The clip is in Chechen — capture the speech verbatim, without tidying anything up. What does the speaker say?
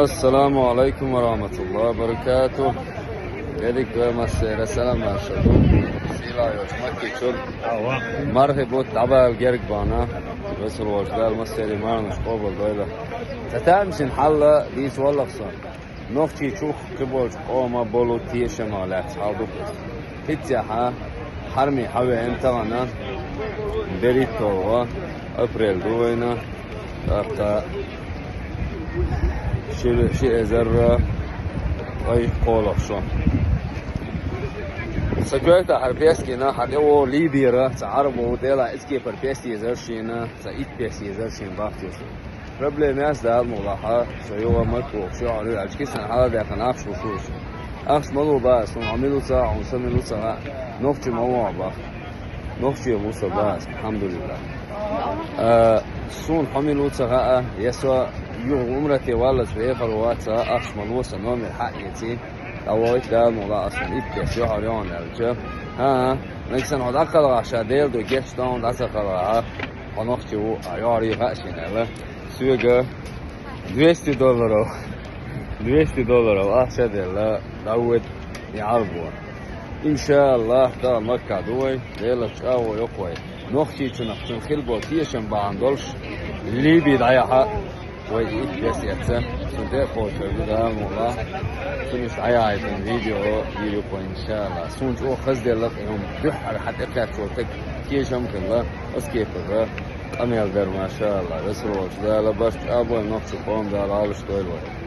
Ассаламу алайкум ва рахматуллахи ва баракатух. Дерриг а вай массеран салам марша ду. Сийлахь йолчу Макки чуьра. Мархи бутт дӀабала герга бахна. Весал волчу Дала массеран марханаш къобалдойла. Ца тамашийна хьал дийца валлахь со. Нохчийчух кхиболчу къоман болу тешамах лаьцна хьал ду-кх иза. ХӀинццехь хьарме хьавеана тахана, берхӀитталгӀа апрель ду вайна, тӀаккха ши, ши эзар ткъе кхоалгӀа шо. Сан коьртехь хӀара пест гина, хьан тӀе вогӀу Либера, цхьа Ӏарбо ву, делахь иза кепара пест езара шена, цхьа итт пест езара шена бахчуьра. Проблема яц, Дала мукъ лахь, со юха Макка ву, шо хьо аьлча кисана хьаладаьккхина ахча луш ву. Ахча ма ло бах, суна хьо мила ву ца хаьа, хьуна со мила ву ца хаьа, нохчи ма ву хьо бах. Нохчи ву со бах, алхьамдулиллахь. А, суна хьо мила ву ца хаьа, я со юха умрате валлалц вехар вац, ахча ма ло, сан номер хьаэций. ДӀавойту, Дала мукъ лахь, ас хьуна итт пест юьхьар йогӀу аьлча. ХӀан, нагахь санна хьо дӀакхалхахь, ша Дела дуьхьа гечдохьуна дӀа ца кхалхахь, хьо нохчи ву, а, юьхьар хаьа шена аьлла. Соьга двести долларов, двести долларов ахча а делла, дӀавоьду и Ӏарбо. Иншаллахь, тахана Макка ду вай, Делан чӀагӀо йо-кх вай. Нохчийчунах цуьнан хила болу тешам бахьана долуш, Либи дӀаяхьа, вай итт пест эцна, цунна тӀе а кхочур ду, Дала мукъ лахь. Цуьнан иштта дӀаяхьийтина видео йийр ю-кх вай, иншаллахь. Суна чӀогӀа хазделла-кх и хӀума, дуьххьара хьан тӀекхаччалц стаг тешам хилла, ас кепара къамел дара, машаллахь. Весал волчу Дала барт чӀагӀбойла, нохчийн къоман Дала Ӏалашдойла вай.